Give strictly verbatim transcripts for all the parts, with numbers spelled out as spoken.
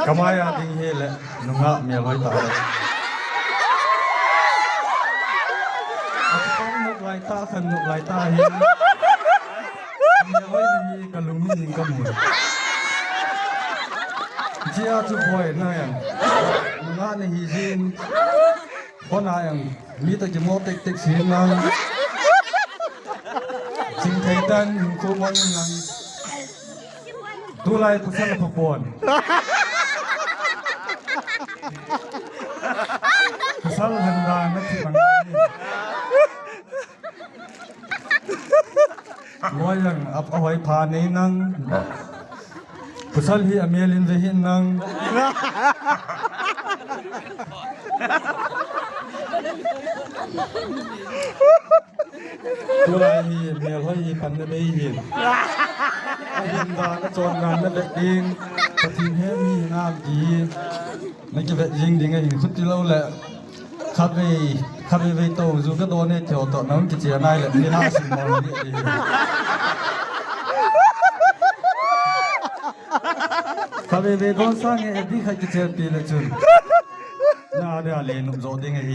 Kamai a ding hi le, nungah melhoi tah le. Akipang nok lai tah, khan nok lai tah hi. Melhoi na hi kalung in kamu. Jia chu boy na yang. Nungah na hi jin. Kona yang mi ta kimo tek tek si nang. Chingthei tan hinkho mang nang. Tulai pasal pha pon. Pasal handa na thi bang. Loi lang ap ahoi pha nei nang. Pasal hi amel in ve hin nang. Tulai hi melhoi hi pan na bei hin. Ahin da na chon ngan na ve ding. Pathen he mi ngam di. Na kivet jing ding ahin khuti lou le. Khatvei, khatvei vei to, ju ka don e, theo to, nang kichia nai le, ni na sim mo ni. Khatvei vei don sang e, di khat kichia pi le chun. Na de a le nup jo ding ahi.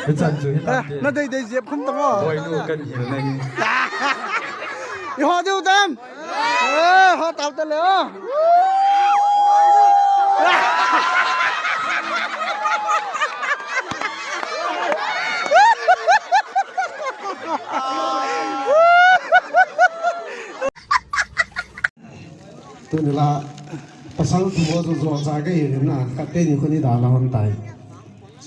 Hichan chu, hichan chu. Na dei dei jep khum tamo. Boy nu kan hil na hi. I ho diu tam. Eh, ho tau ta le o. Tuni la pasal thu ho jo jo cha ka hi na, khat te ni khu ni da la hon tai.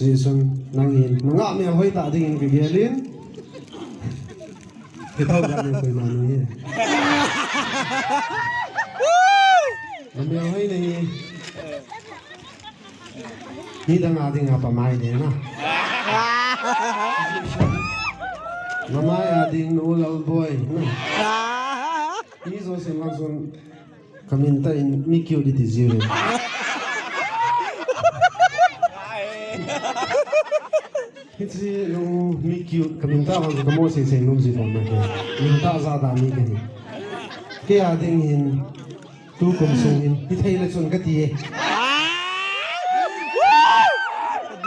Jisun nang hin, nungah melhoi ta ding in kigel in. Kithau ga ni koi ma ni. Na melhoi na hi. Ni dang a ding a pa mai de na. Na mai a ding nu lal boy na. Ni jo sen lang sun. Kamin ta in mi kiu di ti jiu. Hichi nung mi kiu kamin ta hong kamo se se nung ji pon na ke. Min ta ja da mi ke ni. Ke a ding hin tu kum sung hin. Hi thei le chun ka ti e.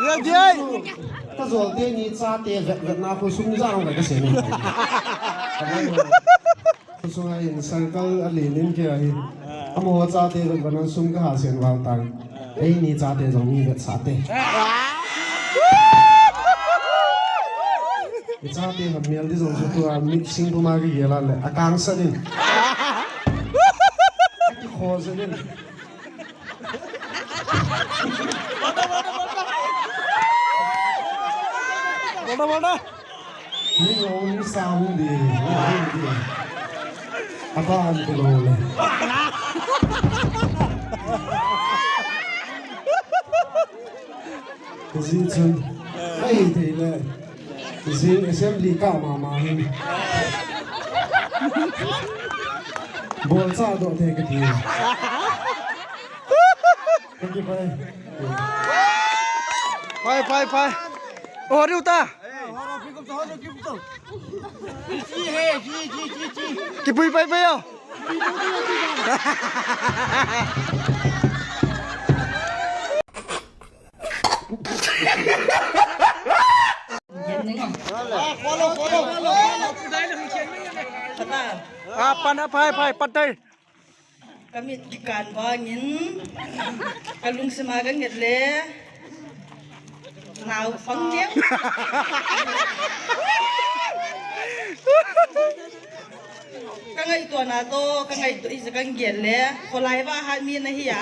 Dia dia. Ka jol te ni cha te vet vet na ko sung ja hong ka se ni. Khosung a hin circle a len in kei a hin. Amaho chate vet vet nan sum ka ha sen val tang. Eini chate jong mi vetsah te. I chate ha mel di jong chu tua mit sing puma kigel a le. A kang sat in. A kikho sat in. Bolda, bolda. Ni lo ni sa hung di, hung di. Apa an ko lo le. Ji chun. Ai, thei le. Ji assembly ka ma ma hin. Bol cha do the ka ti. Thank you, bye. Bye, bye, bye. Oh, Riu ta. Kipui pai pai yo. Ah, pan, ah, pai, pai, pan tai. Kamit kikan bangin, kalungsima kanget le, naopang deu. Kangaito na to, kangaito ija kangel le, kholai va hat mi nahi a.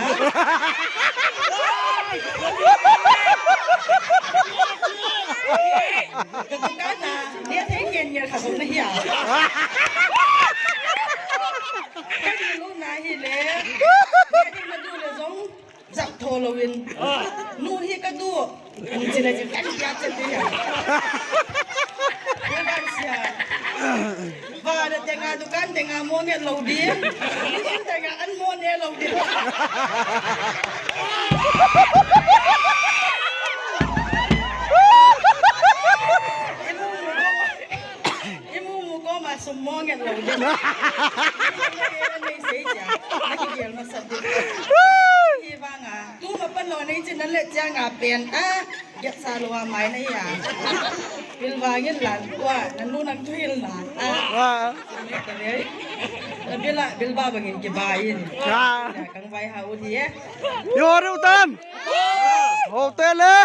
Katuka na, ne thei ngen ngen kha song nahi a. Kadi lu na hi le. Kadi ma du le jong. Jap tho lo in. Nu hi ka du. Ni chi le chi kan ya chen de ya. Ni dan sia. Ba da te nga dukan te nga mo nge lo di. Ni te nga an mo ne lo di. Imu mu ko ma so Mo ngen lo de. Nei sei cha. Na kigel masat de. Hi vanga. Tu ma pan lo nei chin na le cha nga pen. Ah. Get sa lo a mai na ya. Bil vangin lan kwa. Nanu nang tu hil na. Ah. Wa. Bil a, bil ba bangin kibai in. Wa. Kang vai ha u di e. Yo ru tam. Ho te le.